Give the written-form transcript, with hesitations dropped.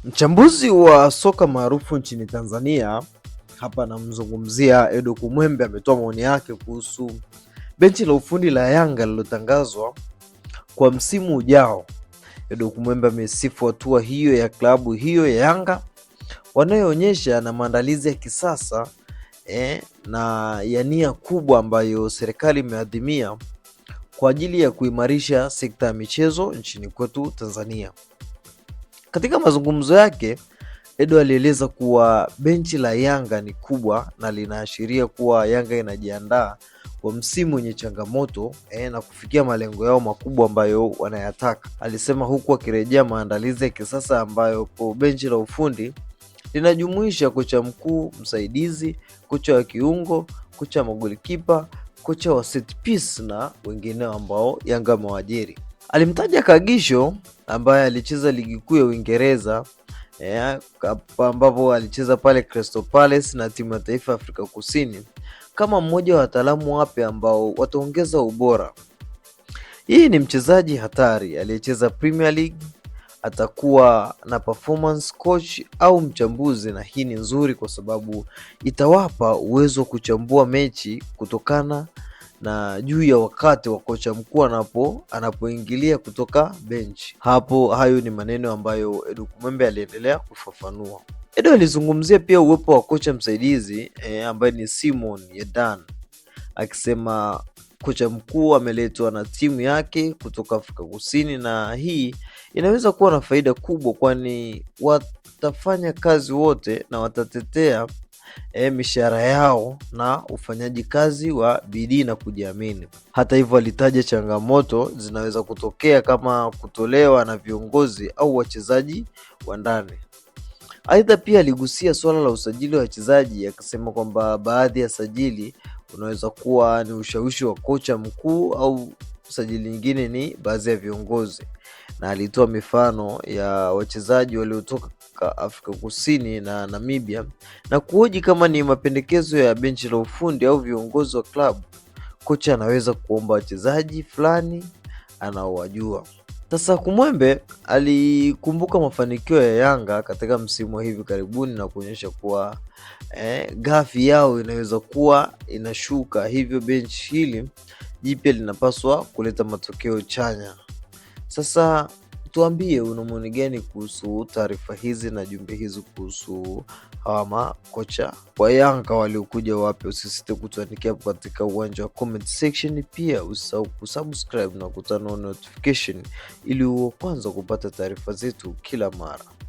Mchambuzi wa soka maarufu nchini Tanzania, hapa namzungumzia Edo Kumwembe, ametoa maoni yake kuhusu benchi la ufundi la Yanga lililotangazwa kwa msimu ujao. Edo Kumwembe amesifu hatua hiyo ya klabu hiyo ya Yanga wanayoonyesha na maandalizi ya kisasa na ya nia kubwa ambayo serikali imeadhimia kwa ajili ya kuimarisha sekta ya michezo nchini kwetu Tanzania. Katika mazungumzo yake, Edo alieleza kuwa benchi la Yanga ni kubwa na linaashiria kuwa Yanga inajiandaa kwa msimu wenye changamoto na kufikia malengo yao makubwa ambayo wanayataka. Alisema huku akirejea maandalizi ya kisasa ambayo kwa benchi la ufundi linajumuisha kocha mkuu msaidizi, kocha wa kiungo, kocha wa magolikipa, kocha wa set piece na wengineo ambao Yanga amewaajiri. Alimtaja Kagisho ambaye alicheza ligi kuu ya Uingereza ambapo alicheza pale Crystal Palace na timu ya taifa ya Afrika Kusini kama mmoja wa wataalamu wapya ambao wataongeza ubora. Hii ni mchezaji hatari aliyecheza Premier League, atakuwa na performance coach au mchambuzi, na hii ni nzuri kwa sababu itawapa uwezo wa kuchambua mechi kutokana na juu ya wakati wa kocha mkuu anapoingilia kutoka bench. Hapo hayo ni maneno ambayo Edu Kumwembe aliendelea kufafanua. Edu alizungumzia pia uwepo wa kocha msaidizi ambaye ni Simon Yedan akisema kocha mkuu ameletwa na timu yake kutoka Afrika Kusini na hii inaweza kuwa na faida kubwa, kwani watafanya kazi wote na watatetea mishahara yao na ufanyaji kazi wa bidii na kujiamini. Hata hivyo, alitaja changamoto zinaweza kutokea kama kutolewa na viongozi au wachezaji wa ndani. Aidha, pia aligusia suala la usajili wa wachezaji akisema kwamba baadhi ya sajili unaweza kuwa ni ushawishi wa kocha mkuu au sajili nyingine ni baadhi ya viongozi, na alitoa mifano ya wachezaji waliotoka Afrika Kusini na Namibia na kuhoji kama ni mapendekezo ya benchi la ufundi au viongozi wa klabu. Kocha anaweza kuomba wachezaji fulani anaowajua. Sasa Kumwembe alikumbuka mafanikio ya Yanga katika msimu wa hivi karibuni na kuonyesha kuwa gafi yao inaweza kuwa inashuka, hivyo benchi hili jipya linapaswa kuleta matokeo chanya. Sasa tuambie una maoni gani kuhusu taarifa hizi na jumbe hizi kuhusu hawa makocha wa Yanga waliokuja wapya. Usisite kutuandikia hapo katika uwanja wa comment section. Pia usisahau kusubscribe na kutana notification ili uwe kwanza kupata taarifa zetu kila mara.